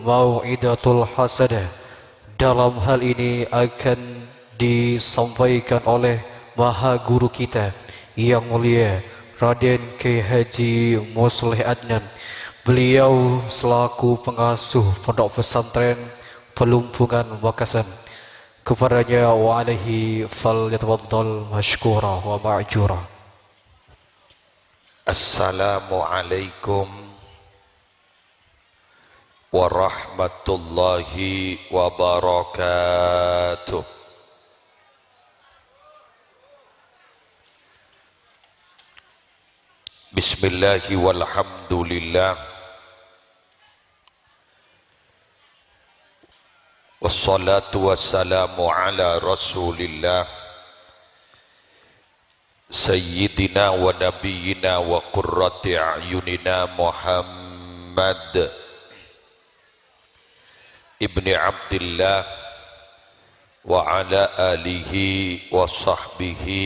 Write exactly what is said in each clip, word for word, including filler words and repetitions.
mau'izatul hasanah. Dalam hal ini akan disampaikan oleh Maha Guru kita yang mulia Raden Kiai Haji Musleh Adnan. Beliau selaku pengasuh Pondok Pesantren Pelumbungan Wakasan. Kepadanya wa alaihi falyatafaddal masykura wa ma'jura. Assalamualaikum warahmatullahi wabarakatuh. Bismillahi walhamdulillah. Wassalatu wassalamu ala Rasulillah, Sayyidina wa Nabiyyina wa Qurrati A'yunina Muhammad ibni Abdillah wa ala alihi wa sahbihi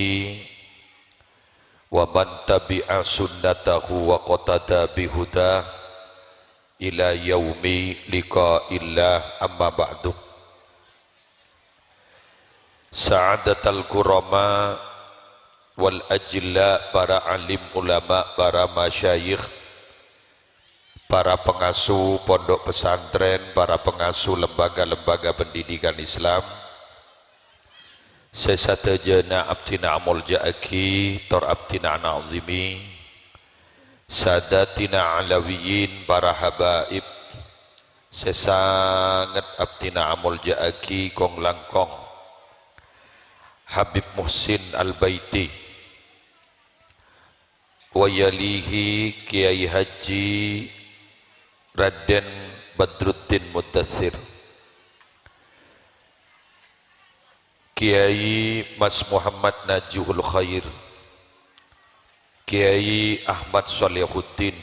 wa man tabi'a sunnatahu wa qatada bihuda ila yaumi liqa'illah, amma ba'du. Sa'adatal kurama wal ajilla, para alim ulama, para masyayikh, para pengasuh pondok pesantren, para pengasuh lembaga-lembaga pendidikan Islam, sè sadhâjâna abdhina amolja'aghi, tor abdhina ana'zimi, sadatina alawiyin, para habaib, sè sanget abdhina amolja'aghi kong-langkong Habib Muhsin Al-Baiti, wa yalihi Kiai Haji Raden Badruddin Mudassir, Kiai Mas Muhammad Najihul Khair, Kiai Ahmad Solihuddin,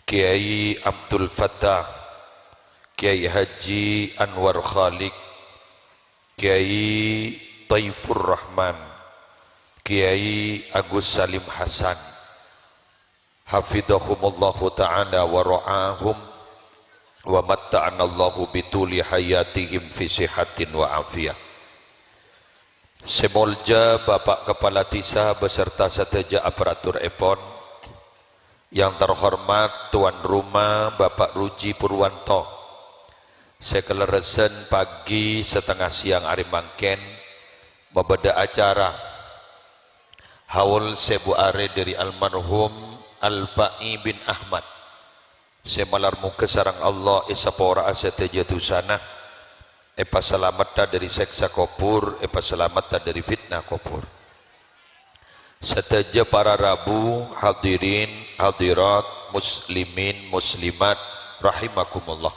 Kiai Abdul Fattah, Kiai Haji Anwar Khaliq, Kiai Taifur Rahman, Kiai Agus Salim Hasan, hafidhahumullahu ta'ala wa ra'ahum, wa matta'anallahu bituli hayatihim fi sihatin wa afiyah. Sè molja Bapak Kepala Dhisa beserta sadhâjâ aparaturèpon, yang terhormat tuan rumah Bapak Ruji Purwanto, sè kalerressan pagi setengah siang arè mangkèn mabâdâ acara haul sèbu arè dâri almarhum Al-Pa'i bin Ahmad, sè malar moghâ sareng Allah èsapora'a sadhâjâ dhusana, èpasalamettâ dâri sèksa kobhur, èpasalamettâ dâri fitnah kobhur. Sadhâjâ para rabu, hadirin, hadirat, muslimin, muslimat, rahimakumullah.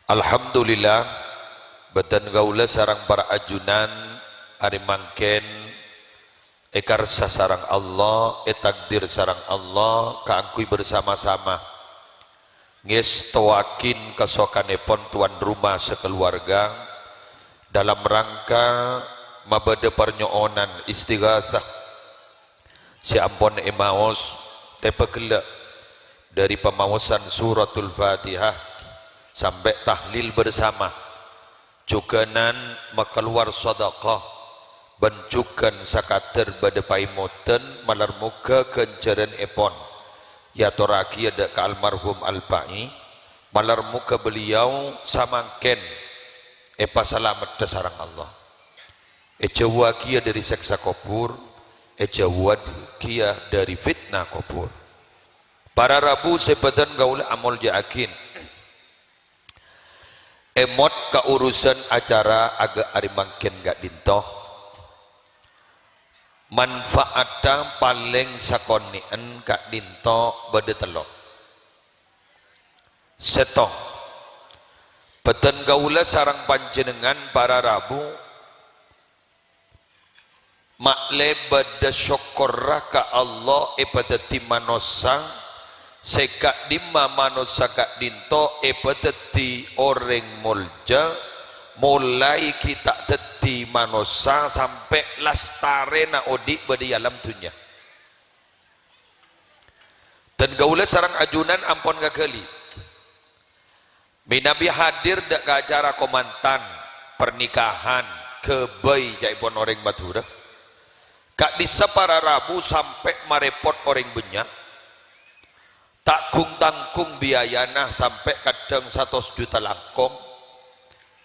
Alhamdulillah, bâdân kaulâ sareng para ajunan arè mangkèn èkarsa sareng Allah, ètakdir sareng Allah kaangghuy bersama-sama ngèstowaghin kasokanèpon tuan rumah sakaluwarga dalam rangka mabâdâ parnyo'onan istighasah sè ampon èmaos, tèpa ghellâ' dâri pamaosan Suratul Fatihah sampè' tahlil bersama, jhughânan makalowar sadhâka, bân jhughân sakadâr bâdâ paèmodhân malar moghâ ghânjhârânèpon èatorraghiyâ dâ' ka almarhum Al-Pa'i, malar moghâ beliau samangkèn èpasalamettâ sareng Allah. Èjhâuwâghiyâ dâri sèksa kobhur, èjhâuwâghiyâ dâri fitnah kobhur. Para rabu sè bâdân kaulâ amolja'aghin. Èmot ka urusan acara aghâ' arè mangkèn ka'dinto. Manfaatta palèng sakonè'en ka'dinto bâdâ tello'. Sèttong, bâdân kaulâ sareng panjhennengngan para rabu ma'lè bâdâ sokkorra ka Allah èpadhâddhi manossa, sè ka'dimma manossa ka'dinto èpadhâddhi orèng molja, molaè ghi' ta' dhâddhi manossa sampè' lastarèna odi' bâdâ è alam dhunnya. Dân kaulâ sareng ajunan ampon ngaghâli. Mènabi hadir dâ' ka acara komantan, pernikahan, ghâbây ca'èpon orèng Madhurâ. Ka'dissa para rabu sampè' marèpot orèng bânnya'. Ta' ghung-tangghung biayana sampè' kadhâng satos juta langkong.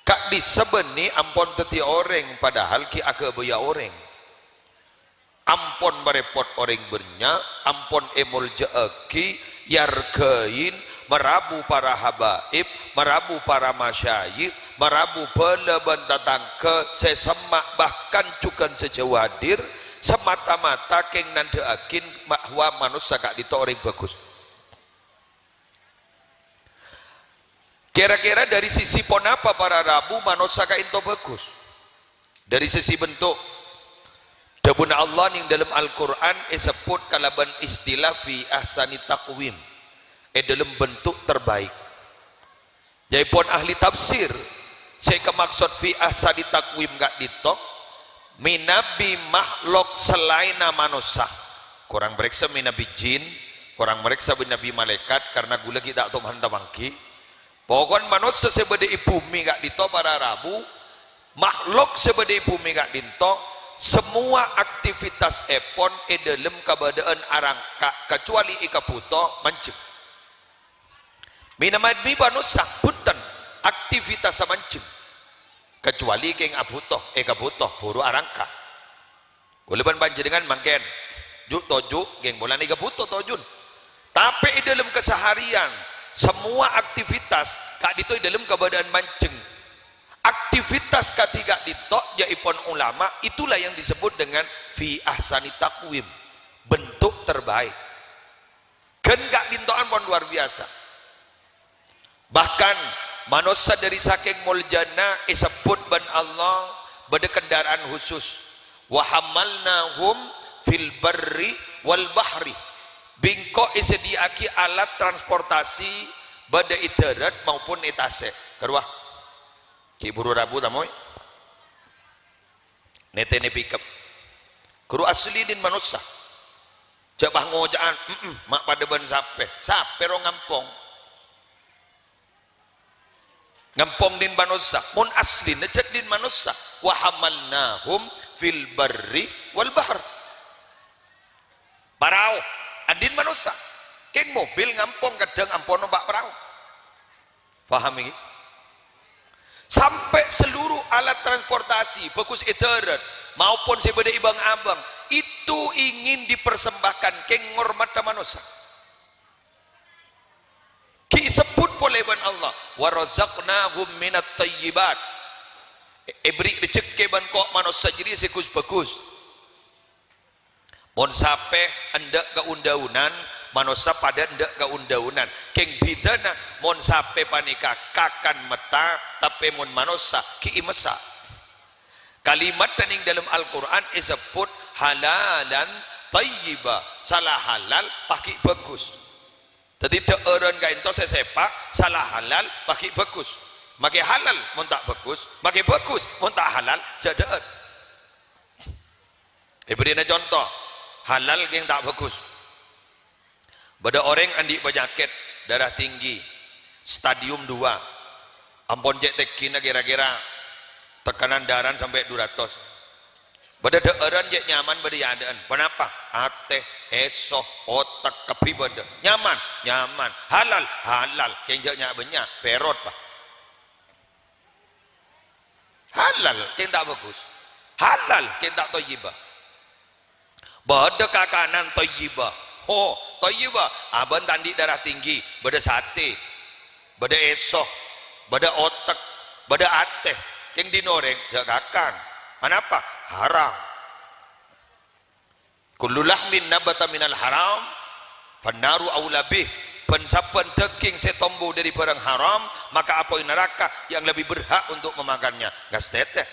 Ka'dissa bânnè ampon dhâddhi orèng, padahal ghi' aghâbâyâ orèng. Ampon marèpot orèng bânnya', ampon èmoljâ'aghi, èarghâi, marabu para habaib, marabu para masyayikh, marabu bhâlâ bân tatangghâ sè semma', bahkan jhughân sè jhâu hadir, samata-mata kèng nandhâ'aghin bahwa manossa ka'dinto orèng bhâghus. Kèra-kèra dhâri sisi ponapa para rabu manossa ka'dinto bhâghus? Dhâri sisi bentuk, dhâbuna Allah neng dâlem Al-Qur'an èsebbhut kalabân istilah fi ahsani taqwim, è dâlem bentuk terbaik. Ca'èpon ahli tafsir, sè èkamaksod fi ahsani taqwim ka'dinto, mènabi makhlok salaènna manossa. Korang parèksa mènabi jin, korang parèksa mènabi malaèkat, karna ghulâ ghi' ta' toman tapangghi. Pokon manossa sè bâdâ è bhumè ka'dinto para rabu, makhlok sè bâdâ è bhumè ka'dinto, samowa aktivitasèpon è dâlem kabâdâ'ân arangka', kacuali è kabhuto manjheng. Mènabi manossa bhunten aktivitassa manjheng, kacuali kèng abhuto, è kabhuto, buru arangka'. Ghulâ bân panjhennengngan mangkèn, ju'-toju' kèng polana è kabhuto tojun. Tapè è dâlem kasahariyan, samowa aktivitas ka'dinto è dâlem kabâdâ'ân manjheng. Aktivitas kadhi ka'dinto, ca'èpon ulama, itulah yang disebut dengan fi ahsani taqwim, bentuk terbaik. Ghân ka'dinto ampon luar biasa. Bahkan, manossa dhâri sakèng moljâna èsebbhut bân Allah bâdâ kendaraan khusus. "Wa hamalnahum fil barri wal bahri." Bi' engko' èsadhiyâ'aghi alat transportasi bâdâ è dhârât maupun è tasè'. Karowa. Ghi' buru rabu, tamoy. Nètènè pickup. Ghuru asli dhin manossa. Jhâ' pas ngoca'an, "Mm-mm, ma' padâ bân sapè." Sapè ro ngampong. Ngampong dhin manossa. Mon aslina jhâ' dhin manossa. "Wa hamalnahum fil barri wal bahr." Parao, andhin manossa. Kèng mobil ngampong kadhâng ampon nompa' parao. Paham ini? Sampè' seluruh alat transportasi, bhâghus è dhârât, maupun sè bâdâ è bâng-abâng, itu ingin dipersembahkan kèng ngormadhâ manossa. Ghi' èsebbhut polè bân Allah, "Wa razaqnahum minat thayyibat." È-, èbherri' rejekkè bân ko' manossa jârèya sè ghus-bhâghus. Mon sapè endâ' kaun-daunan, manossa padâ endâ' kaun-daunan. Kèng bhidhâna, mon sapè panèka kakan metta, tapè mon manossa ghi' èmessa'. Kalimat dâ' neng dâlem Al-Qur'an èsebbhut halalan thayyiba, sala halal, pas ghi' bhâghus. Dhâddhi, dhâ'ârân ka'dinto sè sèpa', sala halal, pas ghi' bhâghus. Makè halal mon ta' bhâghus, makè bhâghus mon ta' halal, jhâ' dhâ'âr. Èbherri'na conto, halal kèng ta' bhâghus. Bâdâ orèng andi' panyakèt darah tinggi, stadium dua. Ampon cè' tèngghina kèra-kèra tekanan darana sampè' du ratos. Bâdâ dhâ'ârân cè' nyaman bâdâ è adâ'ân. Ponapa? Atè, èso, otek, kabbhi bâdâ. Nyaman? Nyaman. Halal? Halal. Kèng jhâ' nya'-bânnya', pèrot, Pa'. Halal, kèng ta' bhâghus. Halal, kèng ta' thayyiba. Bâdâ kakanan thayyiba. Ho, thayyiba. Abâ' ta' andi' darah tinggi. Bâdâ satè. Bâdâ èso. Bâdâ otek. Bâdâ atè. Kèng dhin orèng, jhâ' kakan. Anapa? Haram. "Kullu lahmin nabata minal haram, fannaru aula bih." Bân-sabbhân dhâghing sè tombu dhâri bhârâng haram, maka apoy naraka yang lebih berhak untuk memakannya. Ngastètè.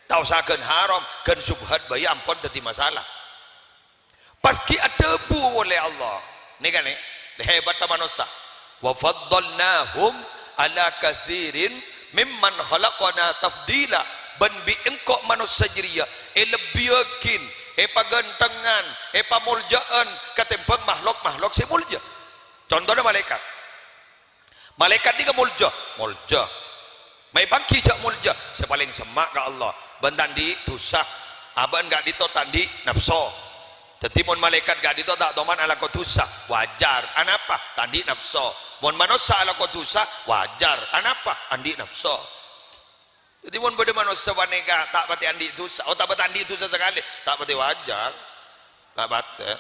Ta' osa ghân haram, ghân syubhat bhâi ampon dhâddhi masalah. Pas ghi' adhâbu polè Allah. Nèka nè, hebatta manossa. "Wa faddalnahum ala katsirin mimman khalaqna tafdila." Bân bi' engko' manossa jârèya èlebbiyaghin, èpaghântengan, èpamoljâ'ân katèmbhâng mahlok-mahlok sè molja. Contona malaèkat. Malaèkat nèka molja, molja. Ma'è pangghi jhâ' molja, sè palèng semma' ka Allah. Bân ta' andi' dhusa. Abâ'na ka'dinto ta' andi' napso. Dhâddhi mon malaèkat ka'dinto ta' toman alako dhusa, wajar. Anapa? Ta' andi' napso. Mon manossa alako dhusa, wajar. Anapa? Andi' napso. Dhâddhi mon bâdâ manossa panèka ta' patè andi' dhusa, oh, ta' patè andi' dhusa sakalè, ta' patè wajar. Ta' patè.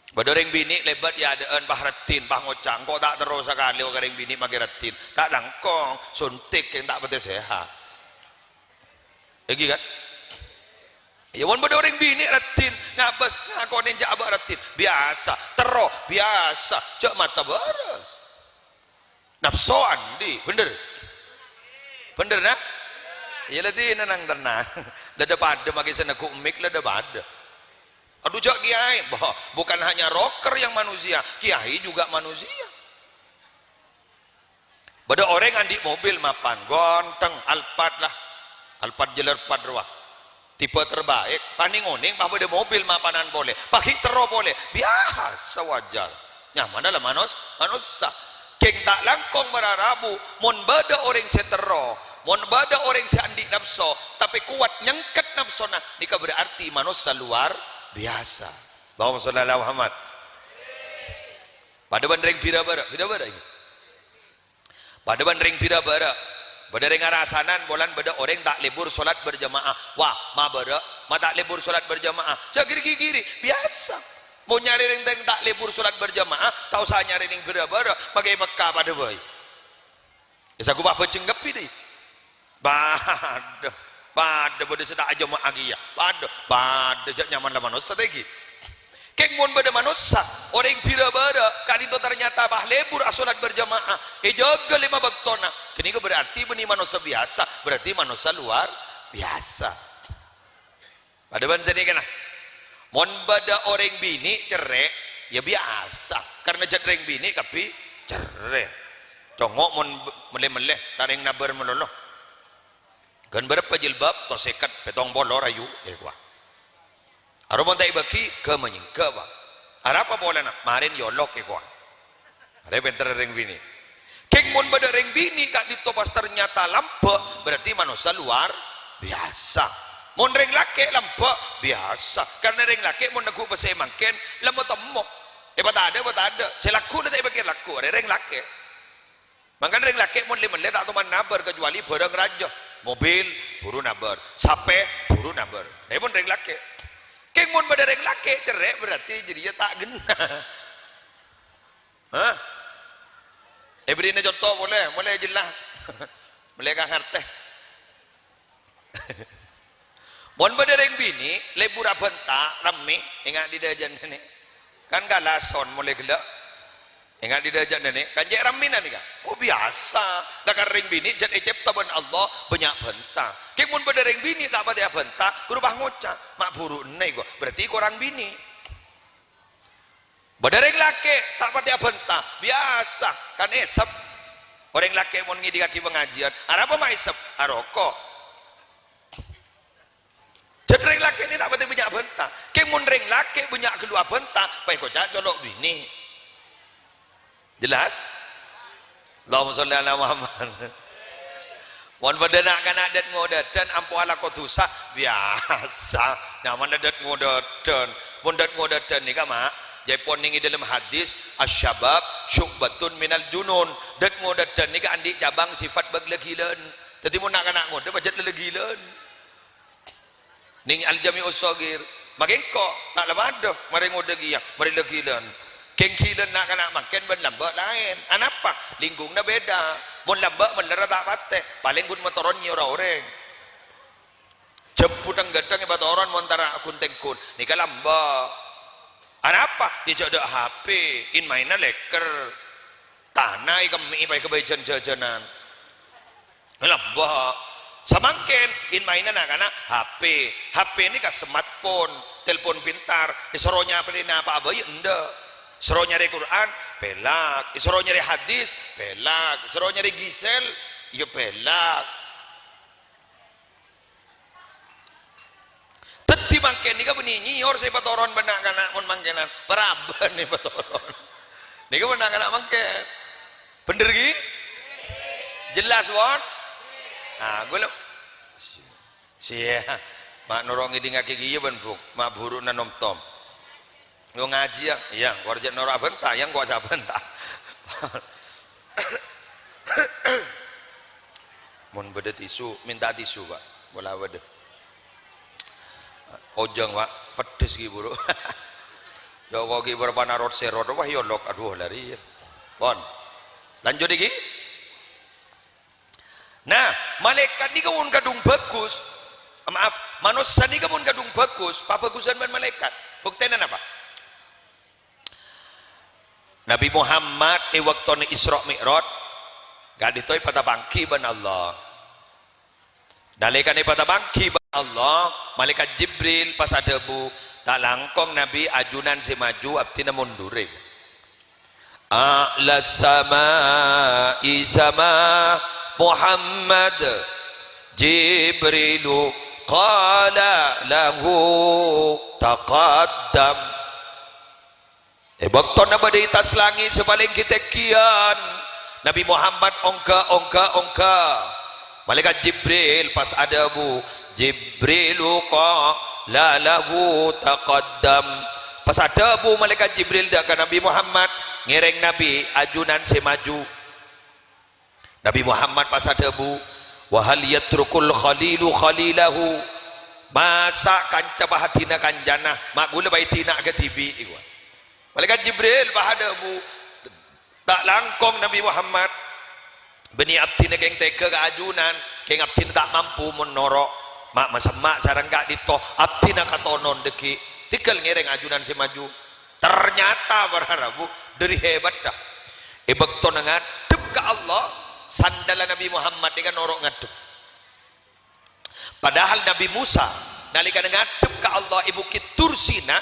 Bâdâ orèng binè' lèbât è adâ'ân, pas raddhin, pas ngoca', "Engko' ta' terro sakalè ka orèng binè' makè raddhin." Ta' langkong, suntik kèng ta' patè sehat. Èngghi, kan? Iyâ, mon bâdâ orèng binè' raddhin, ngabâs, ngakonè jhâ' abâ' raddhin, biyasa, terro, biyasa, jhâ' mata bârâs. Napso andi', bhender? Bhender, nah? Iyâ, la dinah nang tennang. La dâ-padâ makè sè neggu' mik, la dâ-padâ. Adhu, jhâ' kiyaè. Bah, bukan hanya rocker yang manusia, kiai juga manusia. Bâdâ orèng andi' mobil mapan, ghânteng, Alphard lah. Alphard jeller Alphard rowa. Tipe terbaik, pas nèng-onèng pas bâdâ mobil mapanan polè, pas ghi' terro polè, biyasa, wajar. Nyamana la manos-, manossa. Kèng ta' langkong mara rabu, mon bâdâ orèng sè terro, mon bâdâ orèng sè andi' napso, tapè kowat nyengket napsona, nèka berarti manossa luar biyasa. Allahumma sholli ala Muhammad. Padâ bân rèng bira-bârâ, bira-bârâ ini. Padâ bân rèng bira-bârâ. Bâdâ rèng arasanan, polana bâdâ orèng ta' lebur sholat berjamaah. Wah, ma' bârâ, ma' ta' lebur sholat berjamaah. Jhâ' giri-giri, biyasa. Mon nyarè rèng ta' lebur sholat berjamaah, ta' osa nyarè nèng bira-bârâ, makè è Mekka padâ bhâi. È sagupa bhâjeng kabbhi, dhi. Padâ, padâ bâdâ sè ta' ajama'a kèya. Padâ, padâ jhâ' nyaman la manossa tèngghi. Kèng mon bâdâ manossa, orèng bira-bârâ, ka'dinto ternyata pas lebur asholat berjamaah, èjâgâ lèma bâktona, ghânèka berarti bânnè manossa biyasa, berarti manossa luar biyasa. Padâ bân sanèka, nah. Mon bâdâ orèng binè' cerrè', iyâ biyasa, karna jhât rèng binè' kabbhi cerrè'. Congo' mon b-, mellè-mellè, ta' rèng nabâr malolo. Ghân bârâmpa jilbab? To sèket, pèttong polo rayu, èkowa. Arowa mon ta' èbâghi, ghâ-manyèngghâ, Pa'. Arapa polana? Marèn èolok, èkowa. Arèya pènterra rèng binè'. Kèng mon bâdâ rèng binè' ka'dinto pas ternyata lambâ', berarti manossa luar biyasa. Mon rèng lakè' lambâ', biyasa. Karna rèng lakè' mon neggu' pèssè mangkèn, la mo-temmo. Èpatadâ', èpatadâ'. Sè lagghu' la ta' èpèkkèr lagghu', arèya rèng lakè'. Mangkana rèng lakè' mon lè-mellè ta' toman nabâr, kecuali bârâng rajâ. Mobil, buru nabâr. Sapè, buru nabâr. Nèpon rèng lakè'. Kèng mon bâdâ rèng lakè' cerrè', berarti jârèya ta' ghenna. Hah? Èbèrri'na conto polè, molaè jelas. Molaè ka ngartè. Mon bâdâ rèng binè', lebur abhânta, rammè, enga' è dâjâna nè. Kan kala son molaè ghellâ'. Enga' è dâjâna nè, kan cè' rammèna nèka. Oh, biyasa. Lakar rèng binè' jhât ècèpta bân Allah, bânnya' bhânta. Kèng mon bâdâ rèng binè' ta' patè abhânta, buru pas ngoca', "Ma' buru ennèng, ko." Berarti korang binè'. Bâdâ rèng lakè' ta' patè abhânta, biyasa, kan èsep. Orèng lakè' mon ngèdingngaghi pangajiân, arapa ma' èsep? Aroko'. Jhât rèng lakè' nè ta' patè bânnya' bhânta. Kèng mon rèng lakè' bânnya' ghâllu abhânta, pas èkoca' colo' binè'. Jelas? Allahumma sholli ala Muhammad. Mon bâdâ na'-kana' dât-ngodâdhân ampo alako dhusa, biyasa. Nyaman la dât-ngodâdhân. Mon dât-ngodâdhân nèka, Ma', jhâ' èpon nèng è dâlem hadis, "Asy-syabab syu'batun minal junun." Dât-ngodâdhân nèka andi' cabang sifat bâk la ghilân. Dhâddhi, mon na'-kana' ngodâ, pajhât la ghilân. Nèng Al-Jami'us Shaghir, makè engko' ta' la padâ, marè ngodâ kèya, marè la ghilân. Kèng ghilân na'-kana' mangkèn bân lambâ' laèn. Anapa? Lingkunganna bhidhâ. Mon lambâ' mellèra ta' patè, palèng ghun matoron nyèyora orèng. Jhâmbhu thèng-ghâthèng èpatoron mon tara ghun-tèngghun. Nèka lambâ'. Anapa? Iyâ jhâ' dâ' H P, in-mainna lèkèr. Tana èkemmè'è pas èghâbây jân-jhâjhânan. Lambâ'. Samangkèn, in-mainna na'-kana' H P. H P nèka smartphone, telpon pintar, èsoro nyapèlè napa'a bhâi endâ'. Èsoro nyarè Qur'an, pèlak. Èsoro nyarè hadis, pèlak. Èsoro nyarè gisel, iyâ pèlak. Dhâddhi mangkèn nèka bânnè nyèyor sè èpatoron bân na'-kana' mon mangkènan, paraban èpatoron. Nèka bân na'-kana' mangkèn. Bhender, ghi? Jelas, pon? Ah, ghulâ. Siya, ma' noro' ngèdingngaghi kèya bân, Bu. Ma' buru nanom tom. Yo ngajhi, ya. Iyâ, engko' jhâ' noro' abânta, ya, engko' jhâ' abânta. Mon bâdâ tisu, minta tisu, Pak. Pola bâdâ. Ojhâng, Pak. Peddhes ghi' buru. Ya, kok ghi' bârâmpa narot serot, wah, yolok. Aduh, lari. Pon. Lanjut, iki. Nah, malaèkat nèka mon kadhung bhâghus, maaf, manossa nèka mon kadhung bhâghus, pabhâghusân bân malaèkat. Buktèna napa? Nabbhi Muhammad è bâktona Isra' Mi'raj, ka'dinto èpatapangghi bân Allah. Nalèkana èpatapangghi bân Allah, Malaèkat Jibril pas adhâbu, "Ta' langkong, Nabbhi, ajunan sè maju, abdhina mondhurè." "A'la sama'i sama Muhammad, Jibrilu qala lahu taqaddam." È bâktona bâdâ è attas langngè' sè palèng ghi-tènggiyân, Nabbhi Muhammad ongghâ, ongghâ, ongghâ. Malaèkat Jibril pas adhâbu, "Jibrilu qala lahu taqaddam." Pas adhâbu Malaèkat Jibril dâ' ka Nabbhi Muhammad, "Ngèrèng, Nabbhi, ajunan sè maju." Nabbhi Muhammad pas adhâbu, "Wa hal yatrukul khalilu khalilahu?" Masa' kanca pahadina kancana, ma' ghulâ paèdina kadhibi', èkowa. Malaèkat Jibril pas adhâbu, "Ta' langkong, Nabbhi Muhammad. Bânnè abdhina kèng tegghâ ka ajunan, kèng abdhina ta' mampu mon noro'. Ma', masemma' sareng ka'dinto, abdhina katonon dâggi'. Tèngghâl ngèrèng ajunan sè maju." Ternyata, para rabu, dâri hebatta. È bâktona ngadhep ka Allah, sandalla Nabbhi Muhammad nèka noro' ngadhep. Padahal Nabbhi Musa, nalèkana ngadhep ka Allah è Bukit Tur Sina,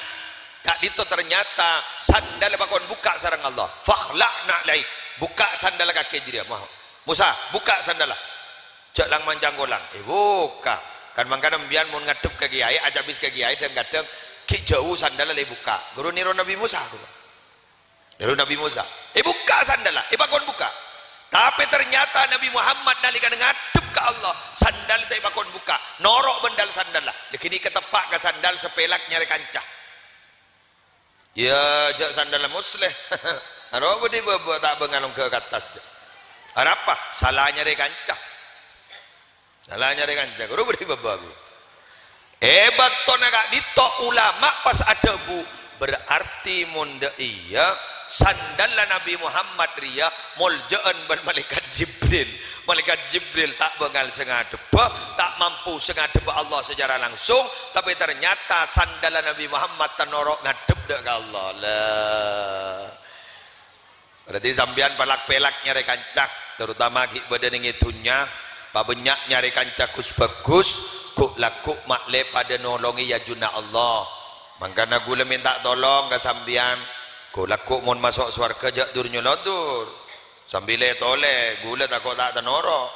ka'dinto ternyata sandalla pakon bukka' sareng Allah. "Fakhla'na alaik." Bukka' sandalla kakè jârèya, Musa. "Bukka' sandalla. Jhâ' lang-manjang kolang." Èbukka'. Kan mangkana sampèyan mon ngadhep ka kèyaè, acabis ka kèyaè, dhâng-kadhâng ghi' jhâu sandalla la èbukka'. Ghuru nèro Nabbhi Musa, ghuru. Nèro Nabbhi Musa. Èbukka' sandalla, èpakon bukka'. Tapè ternyata Nabbhi Muhammad nalèkana ngadhep ka Allah, sandal ta' èpakon bukka'. Noro' bân dal sandalla. Lagi nèka teppa' ka sandal sapèlak nyarè kanca. Iyâ, jhâ' sandalla Musleh. Aro bâdhi bâbâ ta' bângal ongghâ ka attas, jhâ'. Arapa? Sala nyarè kanca. Sala nyarè kanca, ghuru bâdhi bâbâ, ghuru. È bâktona ka'dinto ulama pas adhâbu, berarti mon dâ' iyâ, sandalla Nabbhi Muhammad rèya molja'an bân Malaèkat Jibril. Malaèkat Jibril ta' bângal sè ngadhebbhâ, ta' mampu sè ngadhebbhâ Allah secara langsung, tapè ternyata sandalla Nabbhi Muhammad ta' noro' ngadhep dâ' ka Allah. La. Berarti sampèyan palak-pèlak nyarè kanca, terutama ghi' bâdâ neng è dhunnya, pabânnya' nyarè kanca gus-bhâghus, ghu'-lagghu' ma'lè padâ nolongè è ajunanna Allah. Mangkana ghulâ mènta tolong ka sampèyan, ghu'-lagghu' mon maso' sowarghâ jhâ' dur-nyolodur, sambi lè-tolè, ghulâ tako' ta' tanoro'.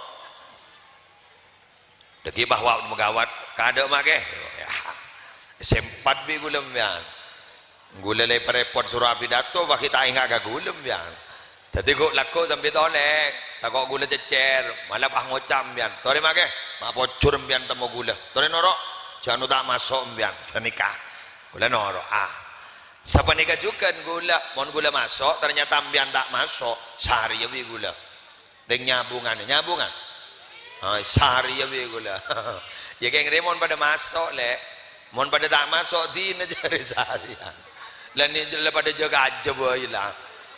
Dâggi' bahwa meghawat, kadâ' ma' kè. Yâ. Sempat bi' ghulâ sampèyan. Ghulâ lè parèpot soro apidato, bâgi ta' enga' ka ghulâ sampèyan. Dâddhi ghu'-lagghu' sambi tolè, tako' ghulâ cècèr, mala pas ngoca' sampèyan. Torè ma' kè, ma' pojhur sampèyan temmo ghulâ. Torè noro', jhâ' anu ta' maso' sampèyan. Sanèka. Ghulâ noro', ah. Sapanèka jhughân ghulâ, mon ghulâ maso', ternyata sampèyan ta' maso', sarèya bi' ghulâ. Rèng nyabungan, nyabungan. Ah, sarèya bi' ghulâ. Yâ, kèng rè mon padâ maso', Lè'. Mon padâ ta' maso', dinah jârèya sarèyan. La ni-, la padâ jâgâ ajâ bhâi, la.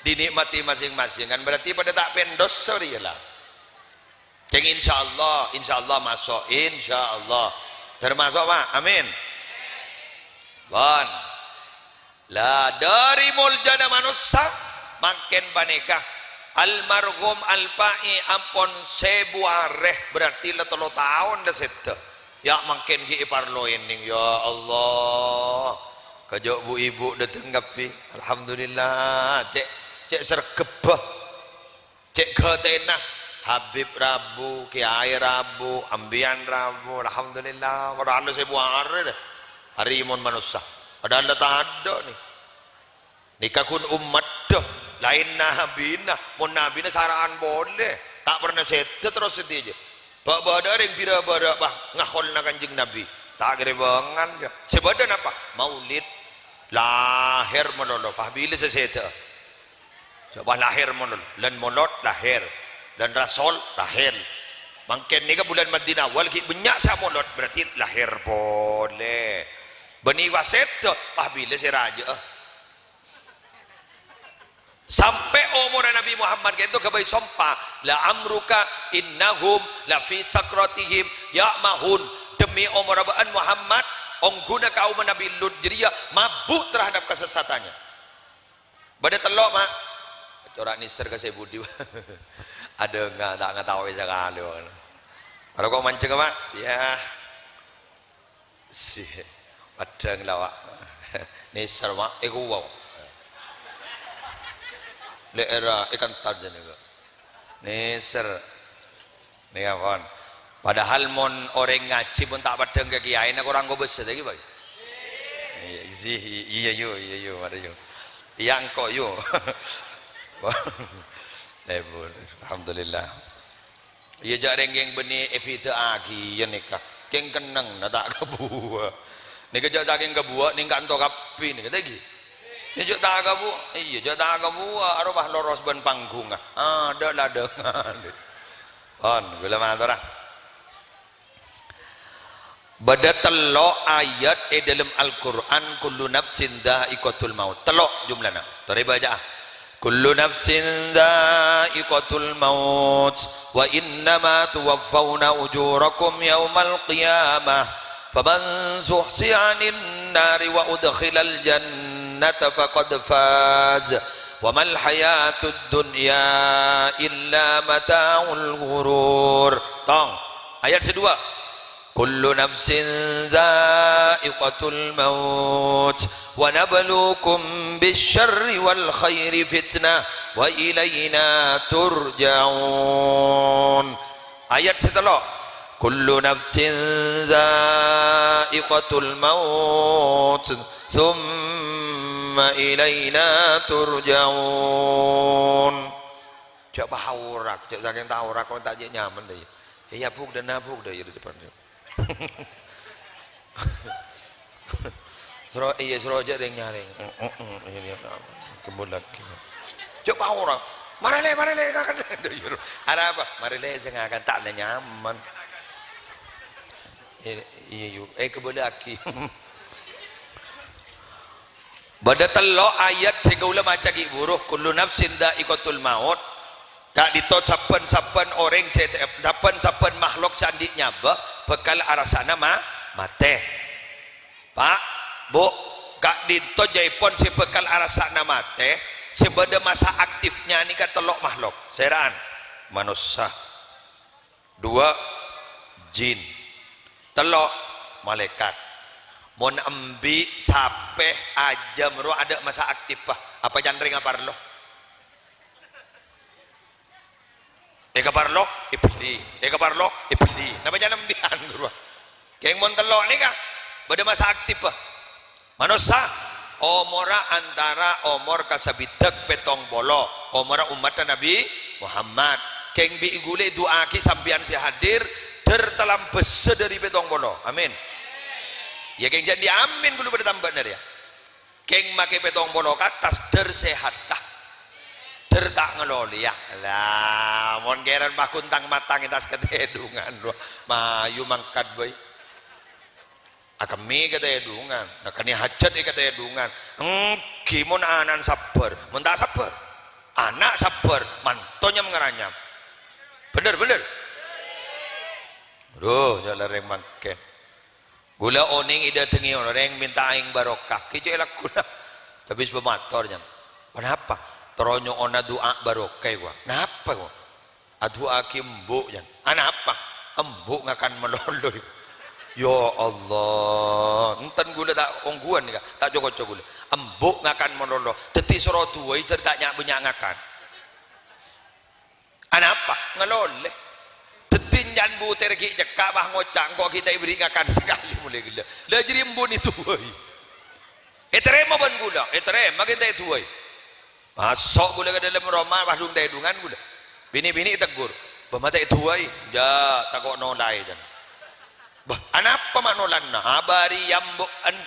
Dinikmati masing-masing, kan berarti padâ ta' pendos, sorry, la. Kèng insyaallah, insyaallah maso', insyaallah. Termasuk, Pak? Amin. Bon. La, dâri moljâna manossa mangkèn panèka, almarhum Al-Pa'i ampon sèbu arè, berarti la tello taon la sèdhâ. Yâ, mangkèn ghi' èparlo ènèng, ya Allah. Kajâ' bu-ibu dâteng kabbhi. Alhamdulillah, cè', cè' sregghebbhâ. Cè' ghâtèna, Habib rabu, Kèyaè rabu, Ambiyan rabu, alhamdulillah, padahal sèbu arè, dâ. Arè mon manossa, padahal tadâ' nè. Nèka ghun ommaddhâ, Laèn nabina, mon nabina sara'an polè, ta' pernah sèdhâ terros sèdhâjâ. Bâ'-bâdâ rèng bira-bârâ, bâ, ngaholna Kanjeng Nabi. Ta' ghârèbângan, yâ. Sè bâdâ napa? Maulid. Lahèr malolo, bâ, bilâ sè sèdhâ. Coba lahèr malolo. Lân molod lahèr. Lân rasol lahèr. Mangkèn nèka bulân Madinah awal ghi' bânnya' sè amolod, berarti lahèr polè. Bânnè wa sèdhâ, bâ, bilâ sè rajâ'â. Sampè' omorra Nabi Muhammad ka'dinto ghâbây sompa, "La amruka innahum lafi sakratihim ya'mahun." Demi omorra bâ'ân Muhammad, ongghuna kaumma Nabi Lut jârèya mabuk terhadap kesesatannya. Bâdâ tello', Ma'. Cora' nèser ka sè budi. Adhângnga, ta' ngataowè sakalè, Ma'. Karo kok mancèngnga, Ma'? Yâ. Si, peddhâng la, Pak. Nèser, Pak. Eh, kuwa. Lè'èrra, eh, kentar jâ nèka. Nèser. Nèka, pon. Padahal mon orèng ngajhi pon ta' peddhâng ka kèyaèna, korang kobâsa lagi, Pak. Iyâ, zi-, iyâ, yu, iyâ, yu, mara, yu. Iyâ, engko', yu. Lebur. Alhamdulillah. Iyâ, jâ' rèng kèng bânnè èbhidhâ'âghi, iyâ nèka. Kèng kennengnga ta' kabuwâ. Nèka jâ' sakèng kabuwâ nèng kanto kabbhi nèka, ta' ghi? Iyâ, jâ' ta' kabuwâ. Iyâ, jâ' ta' kabuwâ. Arowa loros bân pangghungnga. Adâ' ladhângan. Pon, ghulâ matora. Bâdâ tello' ayat è dâlem Al-Qur'an, "Kullu nafsin dza'iqatul maut." Tello' jumlana. Torè bâcaa. "Kullu nafsin dza'iqatul maut, wa innama tuwaffauna ujurakum yaumal qiyamah. Faman zuhziha 'anin nari wa udkhilal jannata faqad faz. Wa mal hayatud dunya illa mata'ul ghurur." Tong. Ayat sè duwâ'. "Kullu nafsin dza'iqatul maut, wa nabluukum bisyarri wal khairi fitnah, wa ilaina turja'un." Ayat sè tello', "Kullu nafsin dza'iqatul maut, tsumma ilaina turja'un." Jâ' paorak, jâ' sakèng ta' orak, kok ta' jâ' nyaman, dâ, iyâ. Iyâ, buk, dâ, nabuk, dâ, iyâ, di depan. Soro, iyâ, soro jâ' rèng-nyarèng. Iyâ, iyâ, kembali lagi. Jâ' paorak. Marè lè, marè lè, ngakan. Arapa? Marè lè, sè ngakan. Ta' nyaman. Iyâ, iyâ, yu. Eh, kembali lagi. Bâdâ tello' ayat sè kaulâ maca ghi' buru, "Kullu nafsin dza'iqatul maut." Ka'dinto sabbhân-sabbhân orèng sè, sabbhân-sabbhân makhlok sè andi' nyabâ bhâkal arassa'ana ma-, matè. Pa', Bu', ka'dinto jâèpon sè bhâkal arassa'ana matè, sè bâdâ masa aktifnya nèka tello' makhlok. Sèra'an, manossa. Duwâ', jin. Tello', malaèkat. Mon embi', sapè, ajâm rowa adâ' masa aktif, bâ. Apa can rèng aparlo? Èkaparlo, èbelli. Èkaparlo, èbelli. Napa can embi'ân, ghuru? Kèng mon tello' nèka, bâdâ masa aktif, bâ. Manossa, omorra antara omor kasabiddhâk pèttong polo, omorra ommatta Nabi Muhammad. Kèng bi' ghulâ èdu'aaghi sampèyan sè hadir, dâr talambâsa dâri pèttong polo. Amin. Iyâ, kèng jhâ' andi' amin ghulâ bâdâ tambâna rèya. Kèng makè pèttong polo ka attas, dâr sehatta. Dâr ta' ngalolèya. Lah, mon kèran paghun tang-matang entas katèdungan, rowa mayu mangkat bhâi. Akemmè katèdungan, nakanè hajhât è katèdungan. Èngghi mon ana'na sabbhâr, mon ta' sabbhâr. Ana' sabbhâr, manto nyam-ngaranyam. Bhender, bhender. Aduh, jhâ' la rèng mangkèn. Ghulâ onèng èdâtengngè orèng mènta aèng barokah, kècè' lagghuna. Tapè sè pamator, nyam. Ponapa? Terro nyo'ona du'a barokah, kowa. Napa, kowa? Adu'aaghi embu', jân. Anapa? Embu' ngakan malolo. Ya Allah, enten ghulâ ta' ongghuwân nèka, ta' co-ngoco ghulâ. Embu' ngakan malolo, dhâddhi soro duwâi dâr ta' nya'-bânnya' ngakan. Anapa? Ngalolè. Dhâddhi can butèr ghi' cekka', bâ, ngoca', "Engko' ghi' ta' èberri' ngakan sakalè molaè ghellâ'." Lah jârèya embu'na èduwâi. Ètarèma bân ghulâ, ètarèma ghi' ta' èduwâi. Maso' ghulâ ka dâlem roma, pas dhung-tèdhungan ghulâ. Binè'-binè' tegghur, "Bâ, ma' ta' èdu'aè?" "Enjâ', tako' nolaè," can. "Bâ, anapa ma' nolana?" "Abâri yambu'en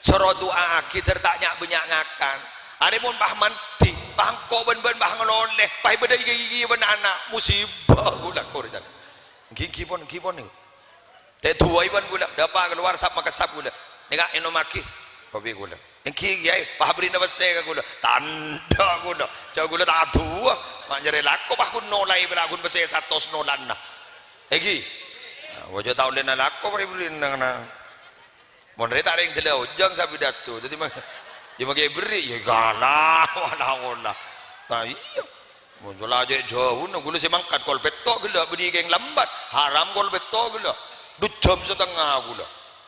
soro du'a'aghi, dâr ta' nya'-bânnya' ngakan. Arè mon pas mandhi, pas engko' bân bâ'na pas ngalolè, pas bâdâ ghi-ghi bân ana', musibah ghulâ kor," can. "Ènggi, ènggi pon, ènggi pon nèko." Ta' èdu'aè bân ghulâ, dâpa' kalowar sap-makasap ghulâ. "Nèka ènomaghi kopi ghulâ." "Ènggi, Kèyaè, pas bherri'na pèssè ka ghulâ." "Tandhâ ghulâ, jhâ' ghulâ ta' adu'a, ma' nyarè lako pas ghun nolaè, pèla' ghun pèssè satos nolana." "Ènggi." Nah, wajâ ta' ollèna lako pas èbherri'na kana. Mon rè ta' rèng dâlâ ojhâng sè pidato. Dhâddhi ma-, yâ maghi èbherri', yâ ghâlâ, wala-wala. Nah, iyâ. Mon sola jhâ' jhâuna, ghulâ sè mangkat kol pètto' ghellâ', bânnè kèng lambat. Haram kol pètto' ghellâ'. Du jhâm satengnga ghulâ.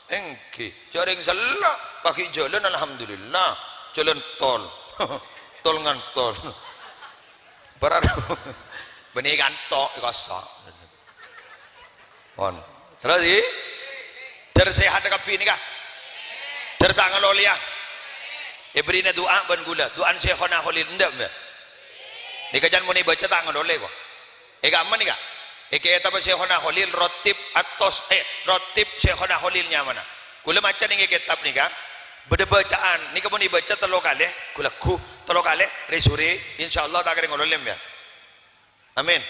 Ènggi, jhâ' rèng sella', paghi' jhâlân, alhamdulillah. Jhâlân tol. Tol ngantol. Para bânnè kanto', kosong. Pon. Terros, ghi? Dâr sehat kabbhi nèka? Dâr ta' ngalolèya? Èbherri'na du'a bân ghulâ. Du'ana Syaikhona Kholil, endâ', Mbah? Nèka can mon èbâca ta' ngalolè, ko'. È kamma nèka? È kètab Syaikhona Kholil, Rotib Atos, eh, Rotib Syaikhona Kholil nyamana. Ghulâ maca nèng è kètab nèka. Bâdâ bâca'an. Nèka mon èbâca tello kalè, ghu-lagghu. Tello kalè, rè-sorè. Insyaallah ta' kèra ngalolè, Mbah. Amin.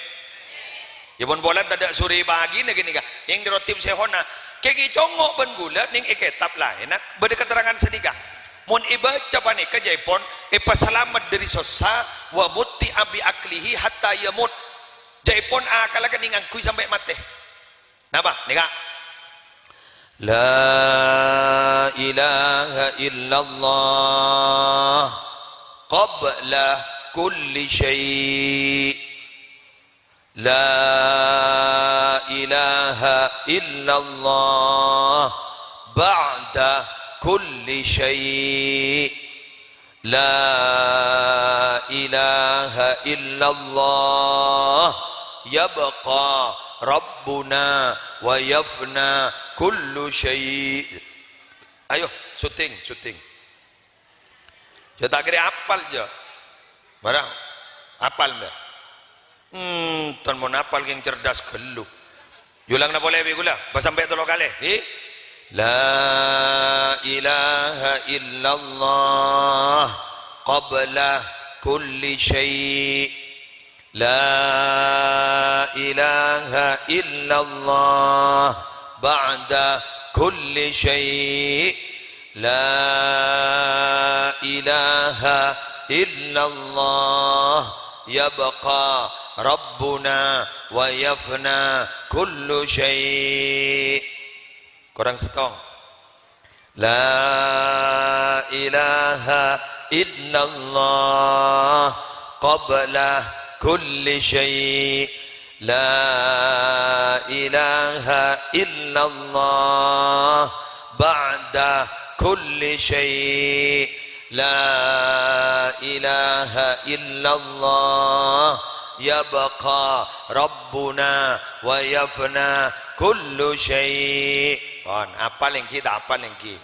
Yâ pon polana tadâ' sorè paghina ghânèka. Nèng Rotib Syaikhona. Kèng ècongngo' bân ghulâ nèng è kètab laènna bâdâ katerrangan sanèka. Mon èbâca panèka jhâ' èpon èpasalamet dâri sossa, "Wa mutti'a bi aqlihi hatta yamut." Jhâ' èpon akalla kennèng ngangghuy sampè' matè. Napa? Nèka. La ilaha illallah qabla kulli syai'. La ilaha illallah ba'da kulli syai'. La ilaha illallah yabqa rabbuna wa yafna kullu syai'. Ayo, syuting, syuting. Jhâ' ta' kèra apal, jhâ'. Mara, apal, Mbah? Hmm, ton mon apal kèng cerdas ghâllu. Yulangna polè bi' ghulâ, pas sampè' tello kalè. Hi. La ilaha illallah qabla kulli syai'. La ilaha illallah ba'da kulli syai'. La ilaha illallah yabqa rabbuna wa yafna kullu syai'. Korang sèttong. La ilaha illallah qabla kulli syai'. La ilaha illallah ba'da kulli syai'. La ilaha illallah yabqa rabbuna wa yafna kullu syai'. Pon, apal ènggi, ta' apal ènggi?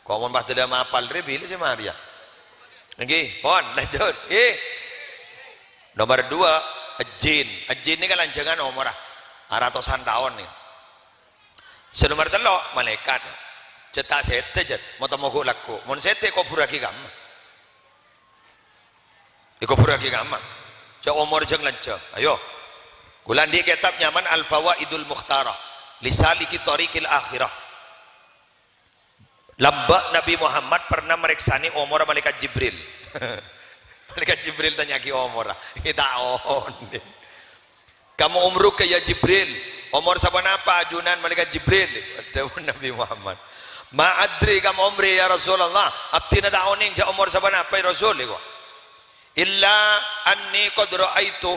Ko' mon pas dâlâ mapal rè bilâ sè marèya. Ènggi, pon, lanjut. Ngghi. Nomor dua, jin. Jin nèka lanjhângan omorra, aratosan taon nèka. Sè nomor tello', malaèkat. Jhâ' ta' sèdhâ, jhâ'. Mo-, temmo ghu-lagghu. Mon sèdhâ, kobhurraghi kamma. Èkobhurraghi kamma. Jhâ' omor jhâng lanjhâng. Ayo. Ghulâ andi' kètab nyamana Al-Fawaidul Mukhtarah li Saliki Thariqil Akhirah. Lambâ' Nabbhi Muhammad pernah marèksanè omorra Malaèkat Jibril. Malaèkat Jibril tanya'aghi omorra. Ta' onèng. "Kam umruka ya Jibril?" "Omor saponapa ajunan Malaèkat Jibril?" Dhâbuna Nabbhi Muhammad, "Ma adri kam umri ya Rasulullah." "Abdhina ta' onèng jhâ' omor saponapa, ya Rasul," èko. "Illa anni qad ra'aitu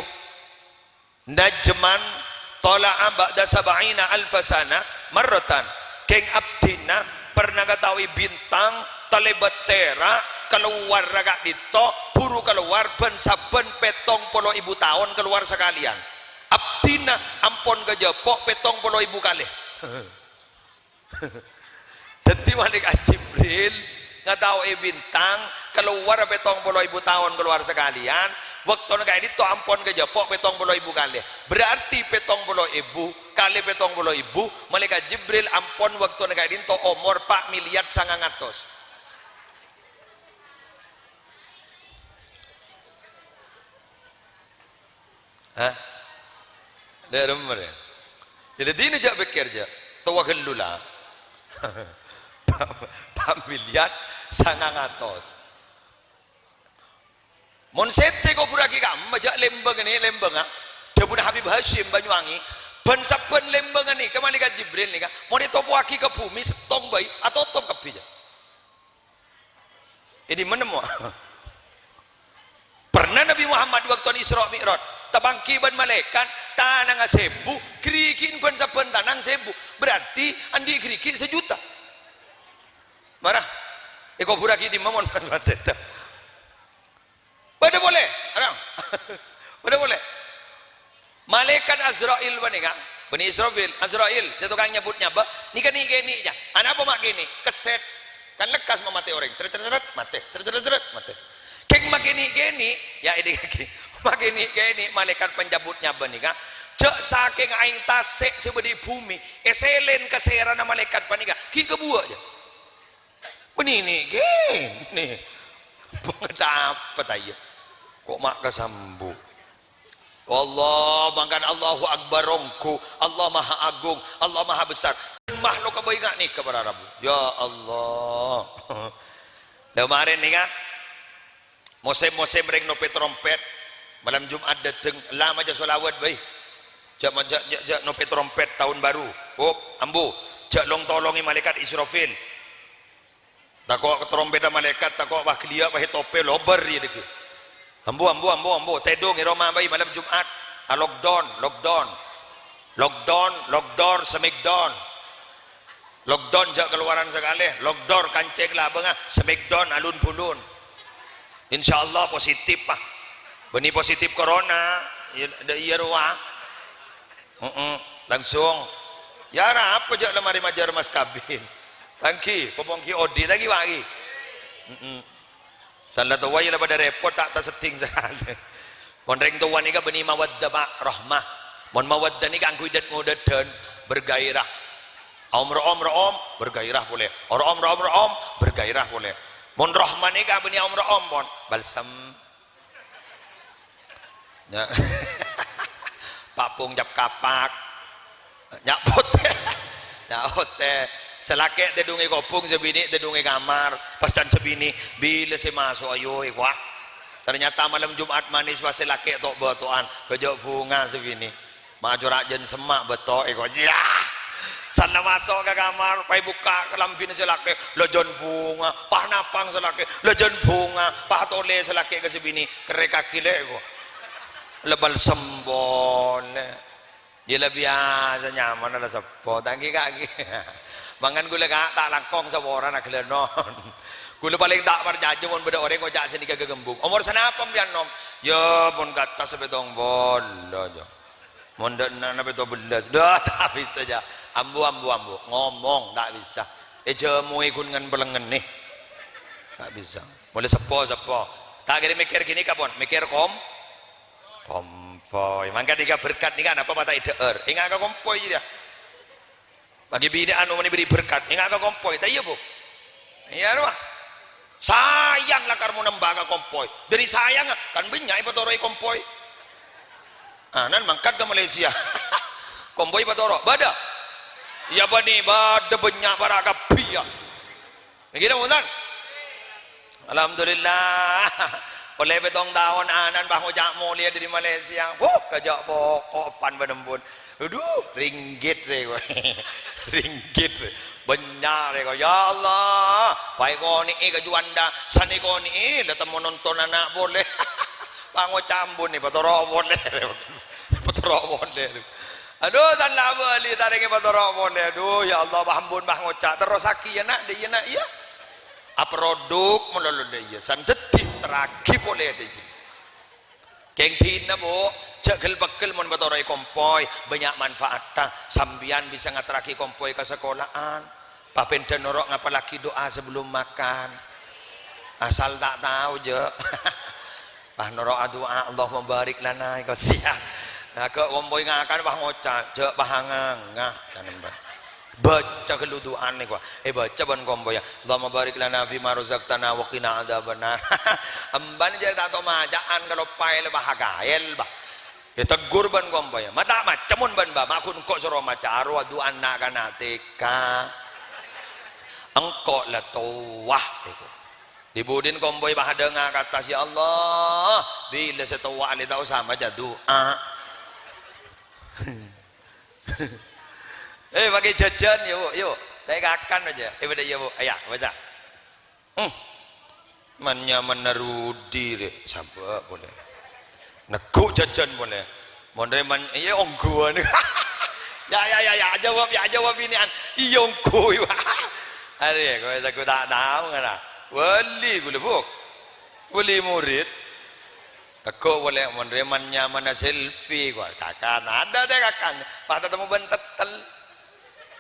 najman thala'a ba'da sab'ina alfa sanah marratan." Kèng abdhina pernah ngataowè bintang talèbât tèra' kalowar ka'dinto, buru kalowar bân sabbhân pèttong polo èbu taon kalowar sakalèyan. Abdhina ampon kajhâpo' pèttong polo èbu kalè. Dhâddhi Malaèkat Jibril ngataowè bintang Kalowar pètong polo èbu taon kalowar sakalèyan, bâktona ka'dinto ampon kajâpo' pètong polo èbu kalè. Berarti pètong polo èbu kalè pètong polo èbu, Malaèkat Jibril ampon bâktona ka'dinto omor pa' milyar sangang atos. Hah? Dâ' remmer, yâ? Yâ, dhâddhina jhâ' pèkkèr, jhâ'. Towa ghâllu, la. Pa-, pa' milyar sangang atos. Mon sèttè kobhurraghi ka'imma, jhâ' lèmbâng nè, lèmbângnga. Dhâbuna Habib Hasyim Banyuwangi, bân-sabbhân lèmbângnga nèka Malaèkat Jibril nèka, mon ètopowaghi ka bhumè, sèttong bhâi, atotop kabbhi, jhâ'. È dimma nemmo? Pernah Nabi Muhammad bâktona Isra Mi'raj, tapangghi bân malaèkat, tanangnga sèbu, ghârighina bân-sabbhân tanang sèbu. Berarti andi' ghârighi' sajuta. Mara, èkobhurraghi è dimma mon bân sèttong? Bâdâ polè, arang. Bâdâ polè. Malaèkat Azrail panèka, bânnè Israfil, Azrail, sè tokang nyabut nyabâ, nèka nè'-kènè', yâ. Anapa ma' kènè'? Kèsèt. Kan lekkas mamatè orèng. Cret, cret, cret, matè. Cret, cret, cret, matè. Kèng ma' kènè'-kènè', yâ, èdingngaghi. Ma' kènè'-kènè', malaèkat panjabut nyabâ nèka, jhâ' sakèng aèng tasè' sè bâdâ è bhumè, èsèlèn ka sèrana malaèkat panèka, ghi' kabuwâ', yâ. Bânnè nè'-kènè'. Bângèt apa, ta' iyâ? Ko' ma' kasambu. Allah, mangkana Allahu Akbar ongghu. Allah Maha Agung, Allah Maha Besar. Makhluk kabâi nga' nèka para rabu. Ya Allah. Lah, marèn nèka, mosèm-mosèm rèng nopè trompèt. Malem Jum'at dâteng, la maca sholawat bhâi. Jhâ', jhâ', jhâ', jhâ' nopè trompèt taon baru. Op, ambu. Jhâ' long-tolongè malaèkat Israfil. Tako' ka trompèdda malaèkat, tako' pas ghâliyâ' pas ètopè lobâr iyâ dhâggi'. Ambu, ambu, ambu, ambu, tèdung è roma bhâi malem Jum'at. A lockdown, lockdown. Lockdown, lockdown, smackdown. Lockdown jhâ' kalowaran sakalè, lockdown kancèng labângnga, smackdown alun-bulun. Insyaallah positif, ah. Bânnè positif corona, iyâ, dâ' iyâ rowa. Heeh, langsung. Yâ, arapa jhâ' la marè majâr mas kabin. Tangghi, popongghi odi, tangghi wagi. Heeh. Sala towa yâ la padâ rèpot, ta' tasedding sakalè. Mon rèng towa nèka bânnè mawaddah, Pak, rahmah. Mon mawaddah nèka angghuy dâd-ngodâdhân, bergairah. Aom ro'om, ro'om, bergairah polè. Ro'om, ro'om, ro'om, bergairah polè. Mon rahmah nèka bânnè aom ro'om, pon. Balsem. Nya-, papung cap kapak. Nya' potè. Nya' potè. Sè lakè' tèdung è kobhung, sè binè' tèdung è kamar. Pas can sè binè', "Bilâ sè maso', ayo, è kowa?" Ternyata malem Jum'at manès, pas sè lakè' to'-bâto'an. Kajâ' bhunga sè binè'. Ma' cora' jân semma' bâto, è kowa. Yah! Sanna maso' ka kamar, pas èbukka' kalambhina sè lakè', la jân bhunga, pas napang sè lakè', la jân bhunga, pas tolè sè lakè' ka sè binè', kerrèkaghi lè', ko. La balsem polè. Yâ la biyasa nyamana la seppo, tangghi ka'ghi. Mangkana ghulâ ka' ta' langkong saporana ghellânon. Ghulâ palèng ta' parcajâ mon bâdâ orèng ngoca' sè nèka ghâghembhung. Omor sanapa sampèyan, Nom? Yâ, pon ka attas pètong polo, jâ. Mon dâ' enna' na pètto bellâs. Dâ, ta' bisa, jâ. Ambu, ambu, ambu. Ngomong ta' bisa. Èjâmui ghun ngen-pèlengngennè. Ta' bisa. Molaè seppo, seppo. Ta' kèra mèkkèr ghânèka, pon. Mèkkèr kom-, kompoy. Mangkana nèka berkat nèka napa ma' ta' èdhâ'âr. Ènga' ka kompoy, jâ. Bagi binè anu mani beri berkat, ènga' ka kompoy, ta' iyâ, Bu? Iyâ, rowa. Sayang lakar mon emba' ka kompoy. Dâri sayangnga, kan bânnya' èpatoro'è kompoy. Ah, nan mangkat ka Malaysia. Kompoy patoro', bâdâ? Iyâ, bânnè, bâdâ bânnya' para' kabbhi, yâ. Ngghi, napa bhunten? Alhamdulillah. Ollè pètong taon anan pas ngoca' molèya dâri Malaysia. Huh, kajâ' poko' pan bân embun. Aduh, ringgit rè kowe. Ringgit rè. Bânnya' rè kowe. Ya Allah, pas èkonè'è ka Juanda, san èkonè'è, la temmo nonton ana' polè. Pas ngoca' embun nè, patoro' polè. Patoro' polè. Aduh, san la abâli, tarèngè patoro' polè. Aduh, ya Allah, pas embun pas ngoca'. Terrosaghi, yâ, Na', dâ' iyâ, Na', iyâ. Aproduk malolo dâ' iyâ, san dhâddhi terraghi polè dâ' iyâ. Kèng dinah, Bu, jhâ' ghel-pegghel mon patoro'è kompoy, bânnya' manfaatta. Sampèyan bisa ngaterraghi kompoy ka sakola'an. Papèndhâ noro' ngapallaghi doa sebelum makan. Asal ta' tao, jâ'. Pas noro' adu'a, "Allahumma barik lana," èko siya. Nah, ghi' kompoy ngakan, pas ngoca', "Jâ', pas anganga." Kan emban. Baca ghâllu du'ana, èko. Eh, baca bân kompoyya, "Allahumma barik lana fima razaqtana wa qina adzabannar." Emban jâ' ta' tao maca'an, kaloppaè la pas akaèl, bah. Ètegghur bân kompoyya. Ma' ta' maca mon bân bâ', ma' ghun engko' soro maca, arowa du'ana na'-kana' T K. Engko' la towa, èko. Di-budina kompoy pas adhânga ka attas, "Ya Allah, bilâ sè towa lè ta' osa maca du'a." Eh, pakai jhâjhân, yâ, Bu', yâ, Bu'. Ta' èkakan bhâjâ. Eh, bâdâ, iyâ, Bu'. Aya, baca. Hmm. Man-nyamanna Rudi, rè'. Sambâ' polè. Neggu' jhâjhân polè. Mon rè man-, iyâ, ongghuwân. Ya, ya, ya, ya, jawab, ya, jawab ini'an. Iyâ, ongghu, Pak. Arè, kowe saku ta' tao, ngara. Wali ghulâ, Bu'. Wali murid. Teggu' polè, mon rè man-nyamanna selfie, kowe kakan. Adâ' ta' èkakan. Pas tatemmo bân tettel.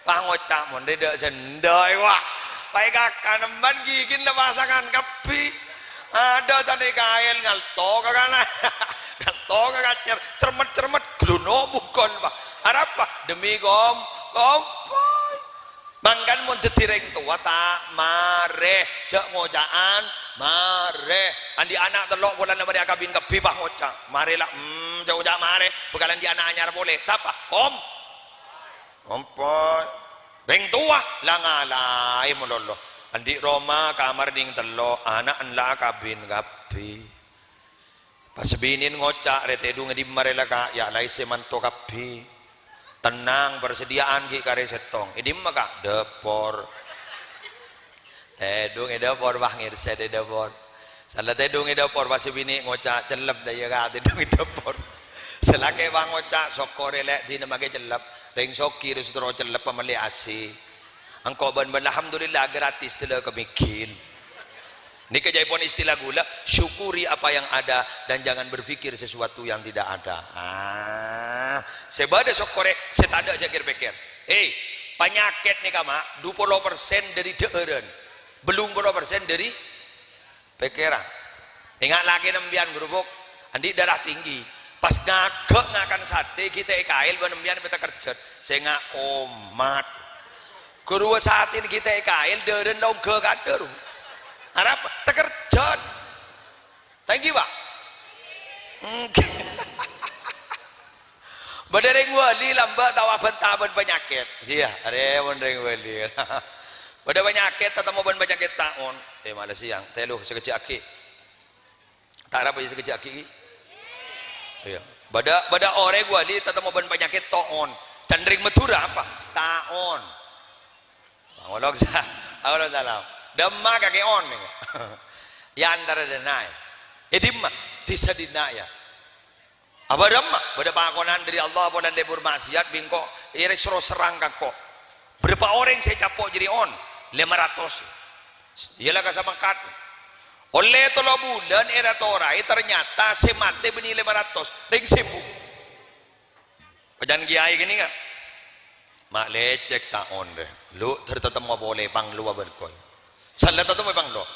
Pas ngoca', "Mon rè dâ' sèndhâ, wa." Pas èkakan emban ghighin la pasangan kabbhi. Adâ' sanè kaèl ngalto ka kana'. Ngalto ka kacèr. Cermet-cermet, glunok bungkol, Pak. Arapa? Demi kom-, kompoy. Mangkana mon dhâddhi rèng towa, ta' marè. Jâ' ngoca'an, marè. Andi' ana' tello' polana marè akabin kabbhi, pas ngoca', "Marè la." Hmm, jâ'-ngoca'an marè. Bhâkal andi' ana' anyar polè. Sapa? Kom-, Kompoy. Rèng towa la ngalaè malolo. Andi' roma kamar nèng tello', ana' la akabin kabbhi. Pas binèn ngoca', "Rè, tèdung è dimma rè la, Ka'? Ya' la èssè manto kabbhi." "Tennang, persediaan ghi' karè sèttong." "È dimma, Ka'?" "Dâpor." Tèdung è dâpor, wah, ngèrsèt è dâpor. Sala tèdung è dâpor, pas sè binè' ngoca', "Cellep, dâ' iyâ, Ka', tèdung è dâpor." Sè lakè', wah, ngoca', "Sokkorè, Lè', dinah makè cellep. Rèng soghi rèstoro cellep pamellè A C. Engko' bân bâ'na, alhamdulillah, gratis dâlâ kemigin." Nèka ca'èpon istilah ghulâ, "Syukuri apa yang ada dan jangan berpikir sesuatu yang tidak ada." Ah, sè bâdâ sokkorè, sè tadâ' jhâ' kèr-pèkkèr. Eh, panyakèt nèka, Ma', du polo persen dâri dhâ'ârân. Bellung polo persen dâri pèkkèran. Enga' lakèna empèyan, gurubuk, andi' darah tinggi. Pas ngaghâ' ngakan satè, ghi' ta' èkaèl bân empèyan, pèta kerjhât. Sènga' komat. Ghuruwâ satèna ghi' ta' èkaèl, dhârân la ongghâ kadhâr. Arapa? Takerjhât. Thank you, Pak. Engghi. Bâdâ rèng wali lambâ' tao abhânta bân panyakèt. Iyâ, arè mon rèng wali. Bâdâ panyakèt, tatemmo bân panyakèt taon. Eh, ma' la sèyang. Tèlo, sakejjhâ' aghi'. Ta' arapa, iyâ, sakejjhâ' aghi', ghi? Iyâ. Bâdâ, bâdâ orèng wali tatemmo bân panyakèt taon. Can rèng Madhurâ apa? Taon. Ngolok sa-, ngolok salam. Dâmma kakè on. Iyâ, antara dâ' enna'. È dimma? Dhisa dinna', iyâ. Abârâmma? Bâdâ pakonan dâri Allah polana lebur maksiat, bi' engko' èrèsro serrang ka engko'. Bârâmpa orèng sè ècapo' jârèya on? Lèma ratos. Iyâ la kasamangkat. Ollè tello bulân èra-toraè, ternyata sè matè bânnè lèma ratos. Rèng sèbu. Pajân kiyaè ghânèka. Ma' lècèk taon rè. Lu, dhâr tatemmo polè panglowa bân koy. Sala tatemmo panglowa.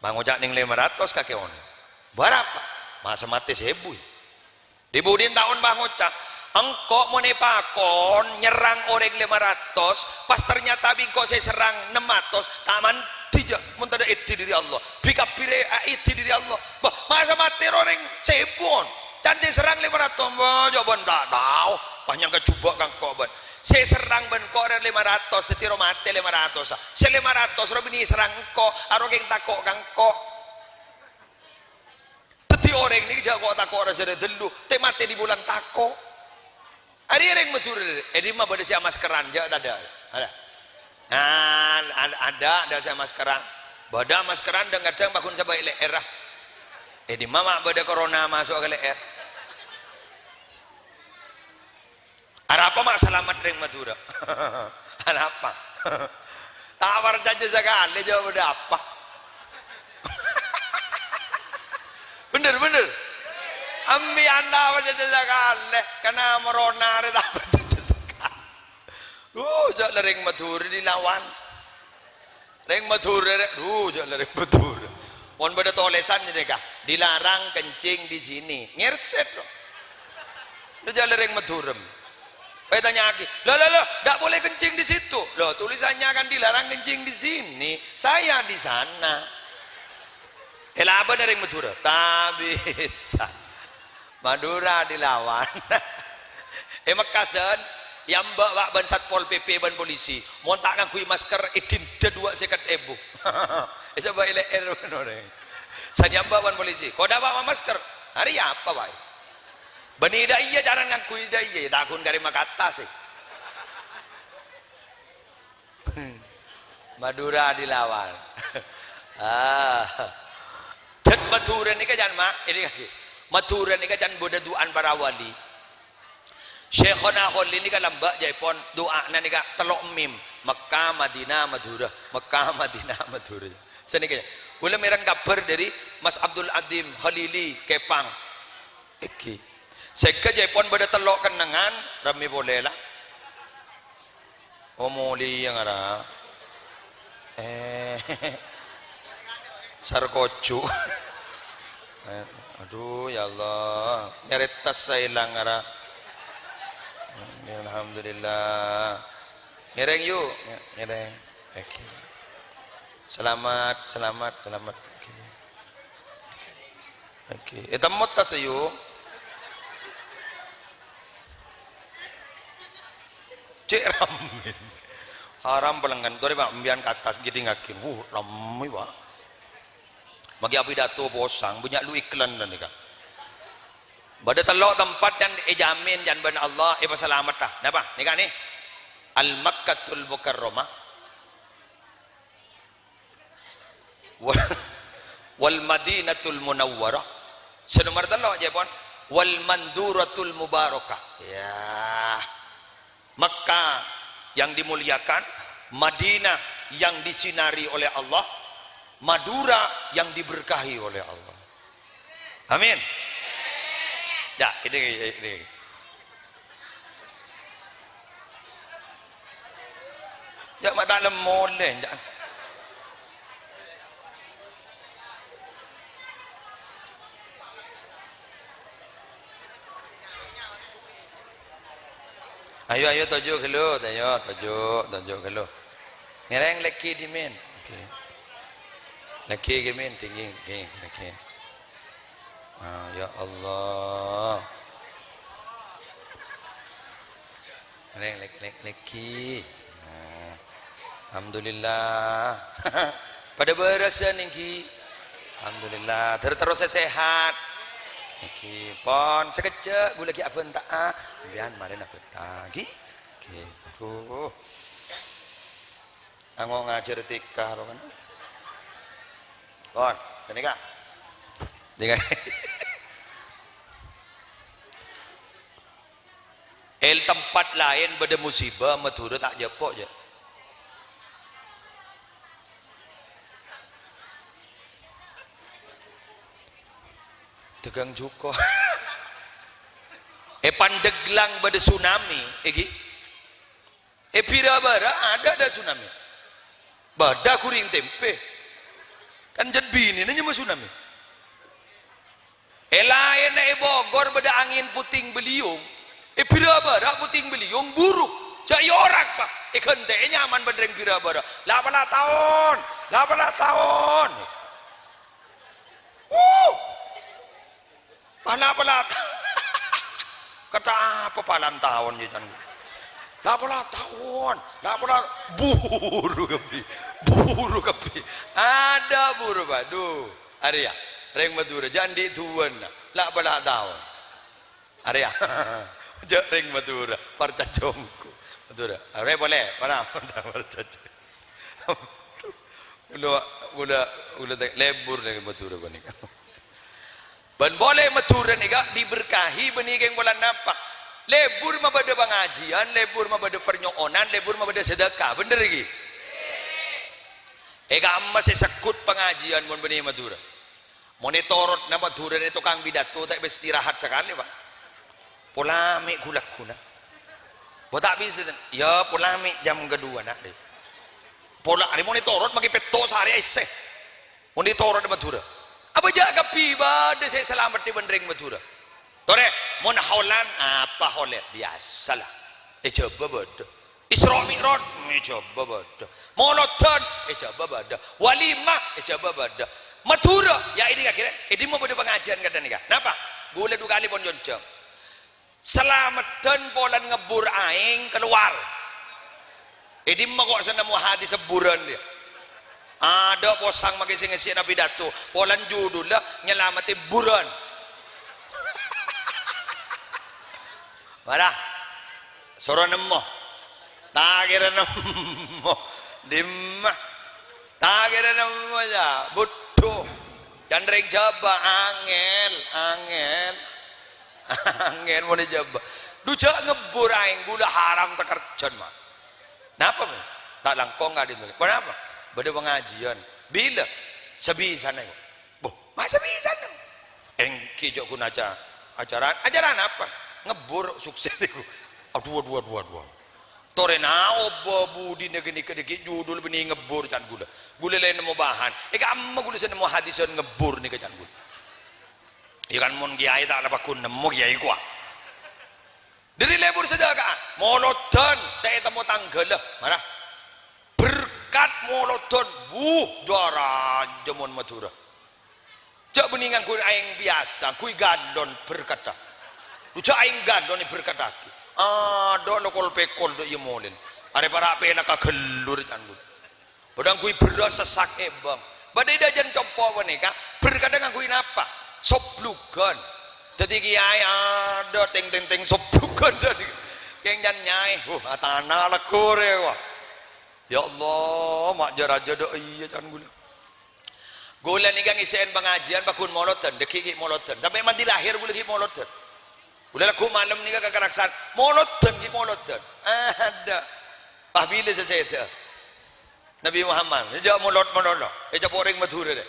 Ma' ngoca' nèng lèma ratos kakè onèng. Bârâmpa? Ma' sè matè sèbu. Di-budina taon pas ngoca', "Engko' mon èpakon nyerrang orèng lèma ratos, pas ternyata bi' engko' sè èserrang nem atos, ta' mandhi jâ' mon tadâ' idin dâri Allah. Bi' kabbhi rè idin dâri Allah." Bâh, ma' sè matè ro orèng sèbu on. Can sè èserrang lèma ratos, bâh, jâ' bân ta' tao. Pas nyangka jhubâ' ka engko' bân. Sè èserrang bân engko' rè lèma ratos, dhâddhi ro matè lèma ratos. Sè lèma ratos ro bânnè èserrang engko', aro kèng tako' ka engko'. Dhâddhi orèng nèka jâ' ko' tako' rajâna ghâllu, ta' matè di bulân tako'. Arèya rèng Madhurâ, è dimma bâdâ sè amaskeran, jâ' tadâ'. Ada. Nah, ad-, ada, ada sè amaskeran. Bâdâ amaskeran, dhâng-kadhâng paggun sabâ' è lè'èrra. È dimma ma' bâdâ corona maso' ka lè'èr? Arapa ma' salamet rèng Madhurâ? Arapa? Ta' parcajâ sakalè, jâwâbbhâ apa? Bhender, bhender. Empèyan ta' parcajâ sakalè, kana morona rè ta' parcajâ sakalè. Uh, jâ' la rèng Madhurâ dilawan. Rèng Madhurâ rè, uh, jâ' la rèng Madhurâ. Mon bâdâ tolèsan ghânèka, "Dilarang kencing di sini." Ngèrset, lo. Lo jhâ' la rèng Madhurâ. Bâ ètanya'aghi, "Loh, loh, loh, ndak boleh kencing di situ." "Loh, tulisannya kan dilarang kencing di sini. Saya di sana." Èlabâna rèng Madhurâ? Ta' bisa. Madhurâ dilawan. È Mekka, san, èambâ', Pak, bân Satpol P P bân polisi. Mon ta' ngangghuy masker, èdinda duwâ' sèket èbu. Èsabâ' èlè'èr bân orèng. San èambâ' bân polisi. "Kodâ, Pak, ma-, masker?" "Arèya apa, Pak?" "Bânnè dâ' iyâ carana ngangghuy dâ' iyâ, ta' ghun karè makata sè." Madhurâ dilawan. Ah. Dân Madhurâ nèka can ma-, ini lagi. Madhurâ nèka can bâdâ du'âna para wali. Syaikhona Kholil nèka lambâ' jâèpon du'âna nèka tello' mim. Mekka, Madinah, Madhurâ. Mekka, Madinah, Madhurâ. Sanèka, kaulâ mèreng kabhâr dâri Mas Abdul Adim Khalili, Kepang. Èngghi. Sèngghâ jâèpon bâdâ tello' kennengngan, rammè polè la. Oh, molèya ngara. Eh, sarkojo. Eh, aduh, ya Allah. Nyarè tas saya ilang ngara. Alhamdulillah. Ngèrèng, yu. Ngèrèng. Oke. Selamat, selamat, selamat. Oke. Oke, ètemmot ta' sèyum? Cè' rammè. Haram pelenggen. Torè, Pak, mbiyan ka attas, gidingngaghi. Wuh, rammè, Pak. Maghi apidato posang, bânnya' lu iklan dan nèka. Bâdâ tello' tempat can èjamin can bân Allah, èpasalametta. Napa? Nèka, nè. Al-Makkatul Mukarramah. Wa-, wal Madinatul Munawwarah. Sè nomer tello', jâèpon. Wal Manduratul Mubarakah. Ya. Mekah yang dimuliakan, Madinah yang disinari oleh Allah, Madura yang diberkahi oleh Allah. Amin. Ya, ini, ini. Ya, ma' ta' lem molè, ya. Ayo, ayo, toju' ghâllu, ayo, toju', toju' ghâllu. Ngèrèng lèngghi dhimèn. Oke. Lèngghi dhimèn, tinggi, tinggi, lèngghi. Ah, ya Allah. Lèng-, lèng-, lèng-, lèngghi. Nah. Alhamdulillah. Padâ bârâssa nèngghi. Alhamdulillah. Ter-, terros sè sehat. Nèngghi. Pon, sakejjhâ' ghulâ ghi' abhânta'a. Sampèyan marèna abhânta. Ghi? Ghi. Aduh. Anggo ngajhâr tika, rokan. Pon, sanèka. Nika. È tempat laèn bâdâ musibah, Madhurâ ta' jhâpo', jâ. Dagang jhuko. È Pandeglang bâdâ tsunami, èngghi. È Birabara adâ' dâ' tsunami. Bâdâ ghuring tempè. Kan jhât binèna nyama tsunami. È laènna è Bogor bâdâ angèn puting beliung. È Birabara puting beliung buru. Jâ' iyâ orak, Pak. Èghântè'è nyaman bân rèng Birabara. La pala taon, la pala taon. Wuh! Pala-pala ta-, kata apa palan taon, ya, Cang? La pala taon, la pala buru kabbhi, buru kabbhi. Adâ' buru, Pak. Duh, arèya, rèng Madhurâ, jhâ' andi' duwâna. La pala taon. Arèya, jhâ' rèng Madhurâ, parcajâ ongghu. Madhurâ, arèya polè, para parcajâ. Ghulâ, ghulâ, ghulâ te-, lebur dhâri Madhurâ panèka. Bân polè Madhurâ nèka diberkahi bânnè kèng polana napa? Lebur mabâdâ pangajiyân, lebur mabâdâ parnyo'onan, lebur mabâdâ sadâka. Bhender ghi? È ka'emma sè segghut pangajiyân mon bânnè Madhurâ. Mon ètorot napa Madhurâ nè tokang pidato ta' èbâ istirahat sakalè, Pak. Pola mè' ghu-lagghuna. Bâ ta' bisa, ya pola mè' jam kedua na', deh. Pola arè mon ètorot maghi pètto' sarè èssè. Mon ètoro' dâ' Madhurâ. Apa jhâ' kabbhi bâdâ sè salamet è bân rèng Madhurâ? Torè, mon haulan, apa haulè? Biasa la. È Jhâbâ bâdâ. Isra Mi'raj, è Jhâbâ bâdâ. Molodhân, è Jhâbâ bâdâ. Walimah, è Jhâbâ bâdâ. Madhurâ, yâ, è dhika kèra, è dimma bâdâ pangajiân kadhâng nèka. Napa? Ghulâ du kalè pon jonjhâng. Salameddhân polana ngebbhur aèng kalowar. È dimma ko' sè nemmo hadis ebbhurân, yâ? Adâ' posang makè sè ngèssèna pidato, polana judulla nyalameddhi ebbhurân. Mara, soro nemmo. Ta' kèra nemmo. Dimma? Ta' kèra nemmo, yâ. Budhu. Can rèng Jhâbâ, angèl, angèl. Angèl mon è Jhâbâ. Du jhâ' ngebbhur aèng, ghulâ haram takerjhân, ma'. Napa, Bu? Ta' langkong ka'dinto. Ponapa? Bâdâ pangajiân. Bilâ? Sabisana, Bu. Bo, ma' sabisana? Èngghi jhâ' ghun aca-, acarana. Acarana apa? Ngebbhur sukses iku. Adhu, adhu, adhu, adhu. Torè naobâ budina ghânèka dhâggi' judul bânnè ngebbhur can ghulâ. Ghulâ la nemmo bahan. È ka'emma ghulâ sè nemmo hadisân ngebbhur nèka can ghulâ. Yâ kan mon kèyaè ta' la pagghun nemmo kèyaè kowa. Dhâri lebur sadhâka'an, molodhân ta' ètemmo tangghâlâ. Mara. Berkat molodhân, wuh, dârâjâ mon Madhurâ. Jhâ' bânnè ngangghuy aèng biyasa, ngangghuy galon berkatta. Jhâ' aèng galon èberkattaghi. Adâ' lokol-pekol dâ' iyâ molèn. Arè para' pènaka ghâllur can ghulâ. Padâ ngangghuy bherrâs sè sak èbâng. Bâdâ è dhâjân compo' panèka, berkatta ngangghuy napa? Soblugân. Dhâddhi kèyaè adâ' teng-teng-teng soblugân dhâddhi. Kèng can nyaè, huh, atana legghu rè, wah. Ya Allah, ma' jâ-rajâ dâ' iyâ can ghulâ. Ghulâ nèka ngèssè'è pangajiân pagghun molodhân, dhâggi' ghi' molodhân. Sampè' mandi lahèr ghulâ ghi' molodhân. Ghulâ lagghu malem nèka ka Karaksan, molodhân ghi' molodhân. Adâ'. Pas bilâ sè sèdhâ? Nabi Muhammad, jhâ' molod-mololo, ècapo' rèng Madhurâ rè.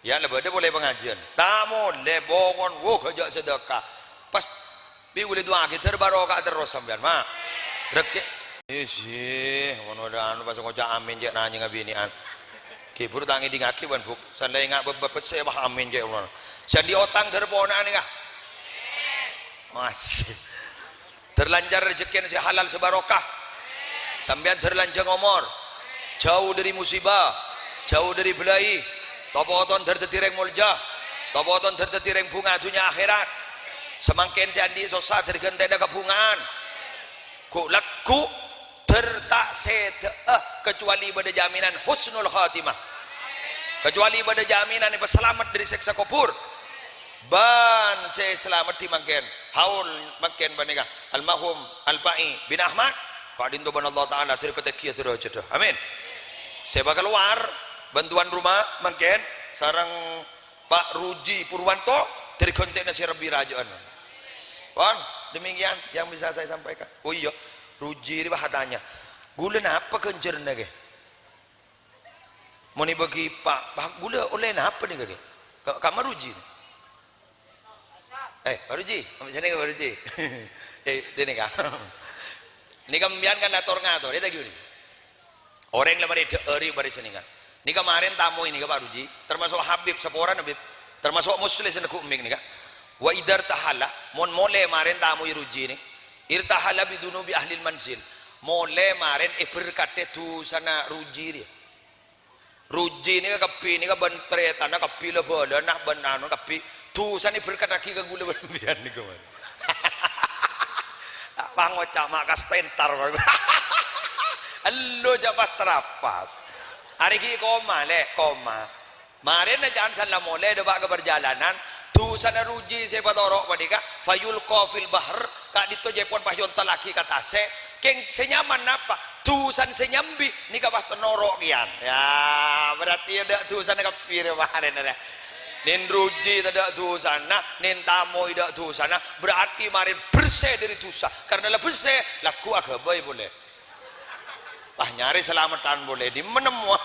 Yâ, la bâdâ polè pangajiân. Ta' molè, bokon, wo, ghâjâ' sadhâka. Pas, bi' ghulâ du'aaghi, dhâr barokah terros sampèyan, ma'. Rekke-, isi, ngono dâ' anu pas ngoca' amin, cè' ranyèngnga binè'an. Ghibur ta' ngèdingngaghi, bân, Bu'. Sandhâ enga' bâb-bâbbhâ sè, wah, amin, cè' ngono. Sè andi' otang dhâr pona'an, enggak? Masih. Dhâr lancar rejhekkèna sè halal sè barokah. Sampèyan dhâr lanjhâng omor. Jhâu dhâri musibâ. Jhâu dhâri bâlâi. Topo' oton dhâr dhâddhi rèng molja. Topo' oton dhâr dhâddhi rèng bhunga dhunnya akhèrat. Samangkèn sè andi' sossa dhâr ghântèna kabhungaan. Ghu-, lagghu dhâr ta' sèdhâ'â, kecuali bâdâ jaminan husnul khatimah. Kecuali bâdâ jaminan èpasalamet dhâri sèksa kobhur. Bân sè salameddhi mangkèn, haul mangkèn panèka, almarhum Alpa'i bin Ahmad, ka'dinto bân Allah Ta'ala dhâri patèngghi dhârâjhâddhâ. Amin. Sè bâ' kalowar, bân tuan rumah mangkèn, sareng Pak Ruji Purwanto, dhâri ghântèna sè rabbhi rajâ'ân. Pon, demikian yang bisa saya sampaikan. Oh iyâ, Ruji rè bâ' atanya, "Ghulâ napa ghânjhârânna, Kè?" Mon èbâghi pa-, pa-, ghulâ ollè napa nèka, Kè? Ka-, kamma Ruji. Eh, Pak Ruji, ambi' sènè, Pak Ruji. Eh, dini, Kak. Nèka sampèyan kan ator-ngator, yâ, ta' ghi nèka. Orèng la marè dhâ'âri marè sènèngan. Nèka marèn tamoy nèka, Pak Ruji, termasuk Habib, saporana, Bib. Termasuk Muslim sè neggu' mik nèka. Wa idza irtahala, mon molè marèn tamoy Ruji nè. Irtahala bi dzunubi ahlil manzil. Molè marèn èberkadhi dhusana Ruji rèya. Ruji nèka kabbhi nèka bân tarètanna kabbhi la bâlâna bân anu kabbhi dhusana èberkadhâghi ka ghulâ bân sampèyan nèka, Mas. Pas ngoca' ma' ka stentar, Mas. Ello jhâ' pas-trapas. Arè ghi' koma, Lè', koma. Marèna jhâ' san la molè dâpa' ka parjhâlânan, dhusana Ruji sè èpatoro' panèka, fayulqa fil bahr, ka'dinto jhâ' pon pas èontallaghi ka tasè', kèng sè nyaman napa? Dhusana sè nyambi nèka pas noro' kèyan. Yâ, berarti dâ' dhusana kabbhi rè marèna rè. Nèn Ruji tadâ' dhusana, nèn tamoy dâ' dhusana, berarti marèn bersè dhâri dhusa. Karna la bersè, lagghu aghâbây polè. Wah, nyarè salameddhân polè, dimma nemmowa?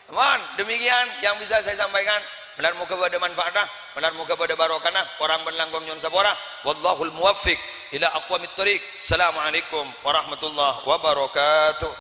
Mon, demikian yang bisa saya sampaikan. Malar moghâ bâdâ manfaatnya, malar moghâ bâdâ barokahnya, korang bân langkong nyo'on sapora. Wallahul muwaffiq ila aqwamit thoriq. Assalamualaikum warahmatullahi wabarakatuh.